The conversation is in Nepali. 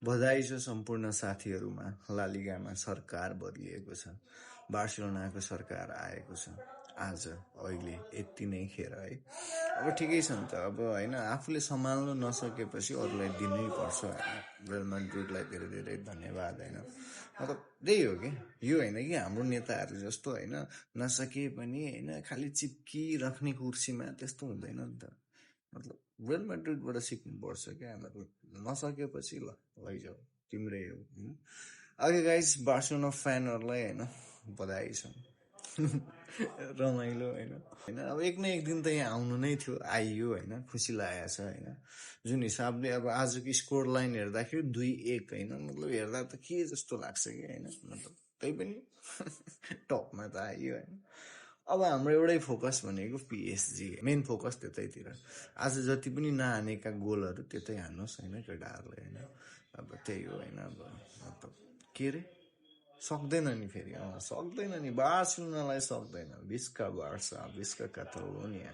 बधाई छ सम्पूर्ण साथीहरूमा। ला लिगामा सरकार बदलिएको छ, बार्सिलोनाको सरकार आएको छ आज, अहिले यति नै खेर है। अब ठिकै छ नि त, अब होइन, आफूले सम्हाल्नु नसकेपछि अरूलाई दिनै पर्छ होइन। रियल मैड्रिडलाई धेरै धेरै धन्यवाद होइन। मतलब त्यही हो कि यो होइन कि हाम्रो नेताहरू जस्तो होइन, नसके पनि होइन खालि चिप्किराख्ने कुर्सीमा, त्यस्तो हुँदैन नि त। मतलब रियल मैड्रिडबाट सिक्नुपर्छ क्या, मतलब नसकेपछि ल लैजाऊ तिम्रै हो। ओके गाइस, बार्सिलोना फ्यानहरूलाई होइन बधाई छ। रमाइलो होइन होइन, अब एक न एक दिन त यहाँ आउनु नै थियो, आइयो होइन, खुसी लागेको छ होइन। जुन हिसाबले अब आजको स्कोर लाइन हेर्दाखेरि 2-1 होइन, मतलब हेर्दा त के जस्तो लाग्छ कि होइन, मतलब त्यही पनि टपमा त आइयो होइन। अब हाम्रो एउटै फोकस भनेको पिएसजी, मेन फोकस त्यतैतिर। आज जति पनि नहानेका गोलहरू त्यतै हान्नुहोस् होइन केटाहरूले होइन। अब त्यही हो होइन, अब मतलब के अरे सक्दैन नि फेरि, सक्दैन नि, बार्सिलोनालाई सक्दैन। बिस्का बार्सा, बिस्का कातालोनिया।